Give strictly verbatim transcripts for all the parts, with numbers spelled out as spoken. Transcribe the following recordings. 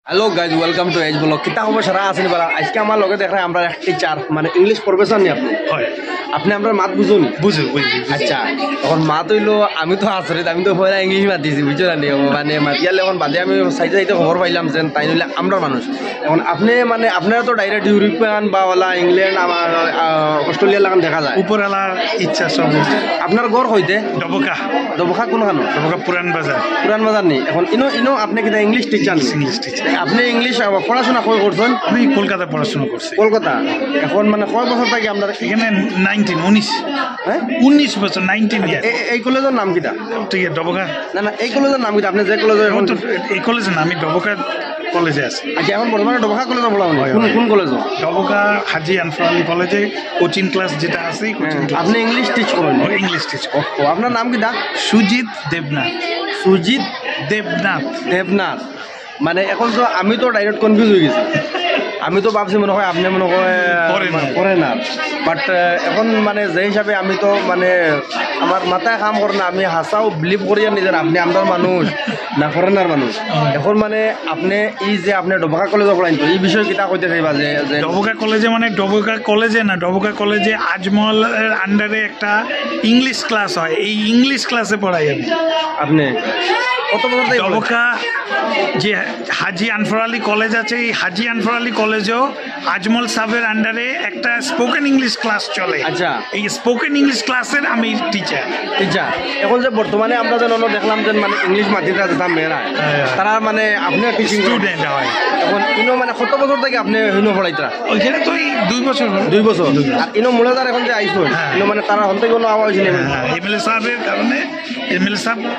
Hello guys, welcome to Edge Vlog. কিতা খবর, সারা আছইন বালা? আজকে আমার লগে দেখরা আমরার এক টিচার, মানে ইংলিশ প্রফেসর নি আপনে? হয়। আপনে আমরার মাত বুঝইন? বুঝি, বুঝি, বুঝি। আচ্ছা, এখন মাত অইলো, আমি তো আচরিত, আমি তো পয়লা ইংলিশ মাতিছি, বুঝছো না নি? মানে মাতিয়ালে এখন বাদে আমি চাইতে চাইতে খবর পাইলাম যে তাইন অইলা আমরার মানুষ। এখন আপনে মানে আপনারা তো ডাইরেক্ট ইউরোপিয়ান বা ওলা ইংল্যান্ড, আমার, আহ, অস্ট্রেলিয়া লাখান দেখা যায়। উপরআলার ইচ্ছা সব। আপনার ঘর কইতে? ডবকা। ডবকা কোনখানো? ডবকা পুরান বাজার। পুরান বাজার নি? এখন ইনো, ইনো আপনে কিতা ইংলিশ টিচার নি? English teacher. আপনে ইংলিশ, আহ, পড়াশোনা কই করছইন? আমি কলকাতা পড়াশোনা করছি। কলকাতা। এখন মানে কয় বছর থাকি আপনার? এখানে নাইনটিন, উনিশ। হ্যাঁ? উনিশ বছর, নাইনটিন ইয়ার। এ-, এ-, এই কলেজর নাম কিতা? ঠিক আছে, ডবকা। না, না, এই কলেজর নাম কিতা? আপনে যে কলেজর এখন তো এই কলেজে না, আমি ডবকা কলেজে আছি। আচ্ছা, এখন বর্তমানে ডবকা কলেজো পড়াও নি? হয়, কোন, হয়। কোন কলেজো? ডবকা হাজী আনফর আলী কলেজে কোচিং ক্লাস যেটা আছে, কোচিং হ্যাঁ, ক্লাস। আপনে ইংলিশ টিচ করইন? ও, ইংলিশ টিচ। ও, ও, আপনার নাম কিতা? সুজিত দেবনাথ। সুজিত দেবনাথ। দেবনাথ। মানে এখন তো আমি তো ডাইরেক্ট কনফিউজ অই গেছি। আমি তো ভাবছি মনে হয় আপনে মনে হয়, আহ, ফরেনার। ফরেনার। বাট, আহ, এখন মানে যে হিসাবে আমি তো মানে আমার মাথায় কাম করে না, আমি হাছাউ বিলিভ করিয়ার নি যে আপনে আমরার মানুষ না ফরেনার মানুষ। হয়। এখন মানে আপনে এই যে আপনে ডবকা কলেজো পড়াইন তো এই বিষয়ে কিতা কইতা চাইবা যে, যে ডবকা কলেজে মানে ডবকা কলেজে না, ডবকা কলেজে আজমলের আন্ডারে একটা ইংলিশ ক্লাস হয়, এই ইংলিশ ক্লাসে পড়াই আমি। আপনে কত বছর থাকি পড়াইন? ডবকা যে হাজী আনফর আলী কলেজ আছে, এই হাজী আনফর আলী কলেজেও আজমল সাহেবের আন্ডারে একটা স্পোকেন ইংলিশ ক্লাস চলে। আচ্ছা। এই স্পোকেন ইংলিশ ক্লাসের আমি টিচার। টিচার। এখন যে বর্তমানে আমরা যেন দেখলাম যে মানে ইংলিশ মাতিতা যেতা মেয়েরা, হ্যাঁ, হ্যাঁ। তারা মানে আপনে টিচিং করেন। স্টুডেন্ট হয়। এখন ইনো মানে কত বছর থাকি আপনে ইনো পড়াইতরা? ওইখানে তো এই দুই বছর হলো। দুই বছর? দুই বছর। আর ইনো মূলাধার এখন যে আইছইন, হ্যাঁ। ইনো মানে তারা হন থাকি কোনো আওয়া অইছে না? হ্যাঁ, হ্যাঁ, এমএলএ সাহেবের কারণে, এমএলএ সাহেব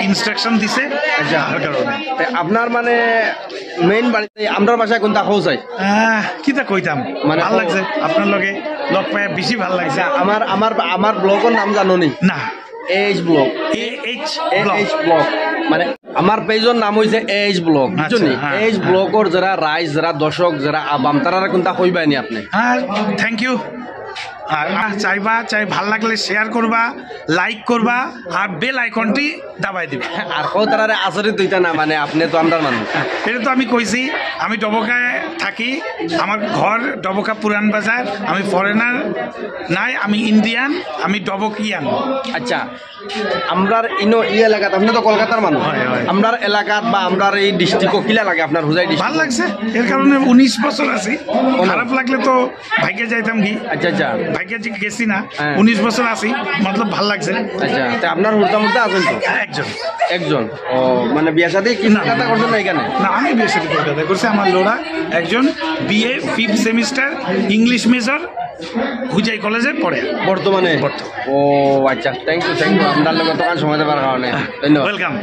ইনস্ট্রাকশন দিছে, আচ্ছা। তার কারণে। তে আপনার মানে মেইন বাড়িতে আমরার ভাষায় কোনটা কও চাই? আহ, কিতা কইতাম? মানে ভালা লাগছে আপনার লগে লগ পাইয়া, বেশি ভালা লাগছে। আচ্ছা, আমার, আমার, আমার ব্লগর নাম জানো নি? না। H blog. A H A blog. H blog. মানে আমার পেজর নাম অইছে এজ ব্লগ, বুঝছো নি? আচ্ছা, হ্যাঁ, এজ হ্যাঁ। ব্লগর যারা রাইজ, যারা দর্শক, যারা আবাম, তারারে কোনটা কইবায় নি আপনে? হ্যাঁ, থ্যাংক ইউ। আর, আর চাইবা, চাই ভালা লাগলে শেয়ার করবা, লাইক করবা, আর বেল আইকনটি দাবাই দিবা। আর কও তারারে আচরিত অইতা না, মানে আপনে তো আমরার মানুষ। এটা তো আমি কইছি, আমি ডবকায় থাকি, আমার ঘর ডবকা পুরান বাজার, আমি ফরেনার নাই, আমি ইন্ডিয়ান, আমি ডবকিয়ান। আচ্ছা, আমরার ইনো ই এলাকাত, আপনে তো কলকাতার মানুষ, হয়, হয়। আমরার এলাকাত বা আমরার এই ডিস্ট্রিক্টও কিলা লাগে আপনার হুজাই ডিস্ট্রিক্ট? ভালা লাগছে, এর কারণে উনিশ বছর আছি। খারাপ লাগলে তো ভাইগা যাইতাম কি? আচ্ছা, আচ্ছা। ভাইগা যে গেছি না, হ্যাঁ। উনিশ বছর আছি, মতলব ভালা লাগছে। আচ্ছা, তে আপনার হুরুতা-মুরুতা আছইন তো? একজন। একজন। ও, মানে বিয়া শাদী কি না। কথা করছইন না এখানে? না, আমি বিয়া শাদী কলকাতায় করছি। আমার লড়া একজন BA fifth semester, English major, Hojai কলেজে পড়ে। বর্তমানে? বর্তমানে। ও আচ্ছা, থ্যাংক ইউ, থ্যাংক ইউ। আমরার লগে অতখান সময় দেওয়ার কারণে ধন্যবাদ। ওয়েলকাম।